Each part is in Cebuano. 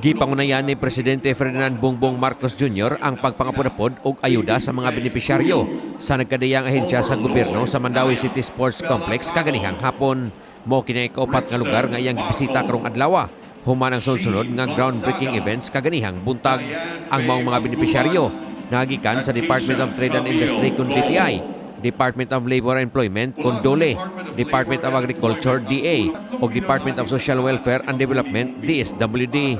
Gipangunayan ni Presidente Ferdinand Bongbong Marcos Jr. ang pagpangapod-apod og ayuda sa mga benepisyaryo sa nagkadiyang ahensya sa gobyerno sa Mandaue City Sports Complex kaganihang hapon. Mao kini ikaupat nga lugar nga iyang gibisita karong adlaw human ang sunod nga groundbreaking events kaganihang buntag. Ang maong mga benepisyaryo nagikan sa Department of Trade and Industry kun DTI, Department of Labor and Employment kun DOLE, Department of Agriculture DA ug Department of Social Welfare and Development DSWD.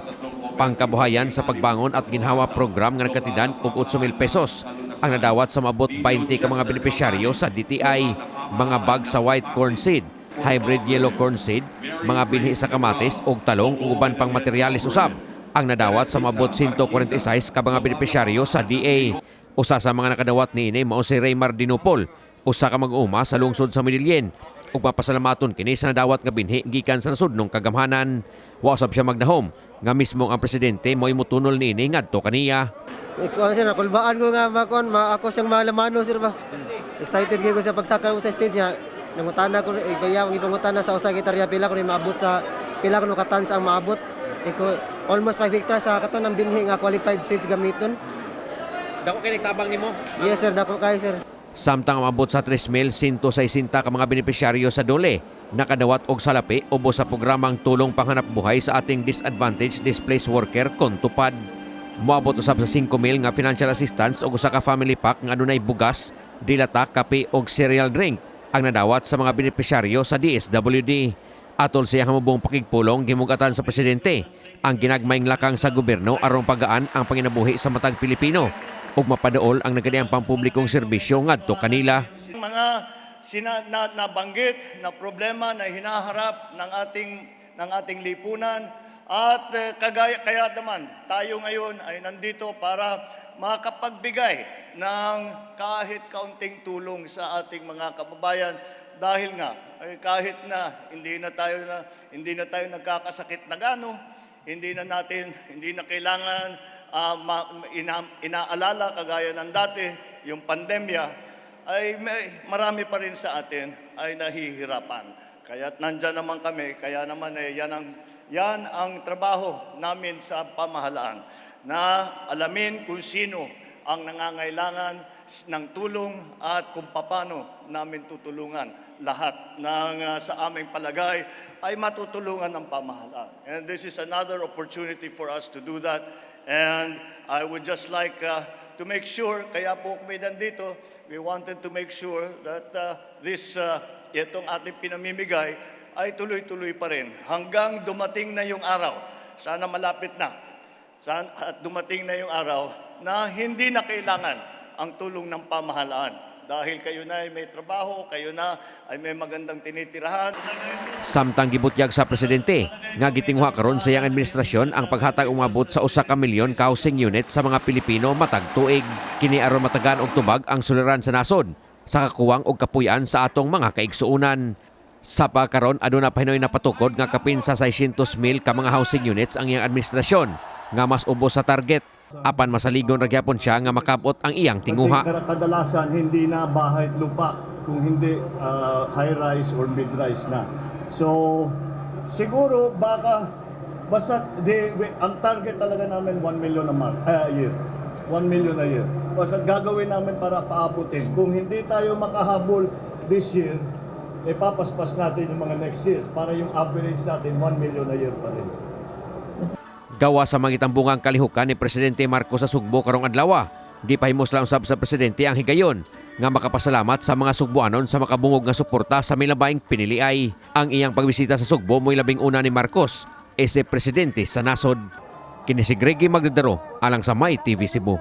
Pangkabuhayan sa Pagbangon at Ginhawa Program nga nagkatidan og 8,000 pesos ang nadawat sa maabot 20 ka mga benepisyaryo sa DTI, mga bag sa white corn seed, hybrid yellow corn seed, mga binhi sa kamatis ug talong ug uban pang materyales usab ang nadawat sa maabot 146 ka mga benepisyaryo sa DA. Usa sa mga nakadawat niini mao si Raymar Dinupol, usa ka mag-uuma sa lungsod sa Medellin, ug mapasalamaton kini sa nadawat nga binhi gikan sa nasudnong kagamhanan. Wa usab siya magnahom nga mismo ang presidente mo'y motunol niini ngadto kaniya. Ikaw, sir, nakulbaan ko nga makon, ma ako siyang malamano, sir, ba. Excited kayo ko sa pagsaka ko sa stage niya. Nangutana ko ibaya ang ibangutana sa usa gitarya pila ko ni maabot sa pila ko ka tons ang maabot. Iko almost 5 hectares sa kato ng binhi nga qualified seeds gamiton. Dako kay tabang nimo. Yes sir, dako kay, sir. Samtang maabot sa 3,160 ka mga benepisyaryo sa DOLE nakadawat og salapi ubos sa programang Tulong Panghanap Buhay sa ating Disadvantaged Displaced Worker kon TUPAD. Moabot usab sa 5,000 nga financial assistance ug usa ka family pack nga adunay bugas, dilata, kape ug cereal drink ang nadawat sa mga benepisyaryo sa DSWD. Atol sa iyang hamubong pakigpulong, gimugatan sa presidente ang ginagmayng lakang sa gobyerno aron pagaan ang panginabuhi sa matag Pilipino ug mapaduol ang nagkadiyang pampublikong serbisyo ngadto kanila. Mga nabanggit na problema na hinaharap ng ating lipunan at kagaya kaya naman tayo ngayon ay nandito para makapagbigay ng kahit kaunting tulong sa ating mga kababayan dahil nga ay kahit na hindi na tayo nagkakasakit na gano, hindi na kailangan inaalala kagaya ng dati yung pandemya, ay may, marami pa rin sa atin ay nahihirapan. Kaya't nandyan naman kami, kaya naman eh, yan ang trabaho namin sa pamahalaan na alamin kung sino ang nangangailangan ng tulong at kung paano namin tutulungan lahat ng sa aming palagay ay matutulungan ng pamahalaan. And this is another opportunity for us to do that. And I would just like to make sure, kaya po kami nandito, we wanted to make sure that itong ating pinamimigay ay tuloy-tuloy pa rin hanggang dumating na yung araw. Sana malapit na. Sana, at dumating na yung araw na hindi na kailangan ang tulong ng pamahalaan. Dahil kayo na ay may trabaho, kayo na ay may magandang tinitirahan. Samtang gibutyag sa presidente nga gitinguha karon sa iyang administrasyon ang paghatag umabot sa 1 ka milyon ka housing unit sa mga Pilipino matag tuig. Kini aron matagaan og tubag ang suliran sa nasod sa kakuwang og kapuy-an sa atong mga kaigsuonan. Sa pagkaron, aduna pa hinoy napatukod nga kapin sa 600 mil ka mga housing units ang iyang administrasyon nga mas ubos sa target. Apan masaligon ra gyapon siya nga makabot ang iyang tinguha. Kasi kadalasan hindi na bahay at lupa kung hindi high-rise or mid-rise na. So, siguro baka basta ang target talaga namin 1 million a month, a year. 1 million a year. Basta gagawin namin para paabutin. Kung hindi tayo makahabol this year, eh papaspas natin yung mga next years para yung average natin 1 million a year pa rin. Gawa sa mga gitambungang kalihukan ni Presidente Marcos sa Sugbo karong adlaw, gipahimos lang usab sa presidente ang higayon nga makapasalamat sa mga Sugboanon sa makabungog nga suporta sa milabayng piniliay. Ang iyang pagbisita sa Sugbo mo'y 11 ni Marcos, ese presidente sa nasod. Kini si Greggy Magdadaro alang sa My TV Cebu.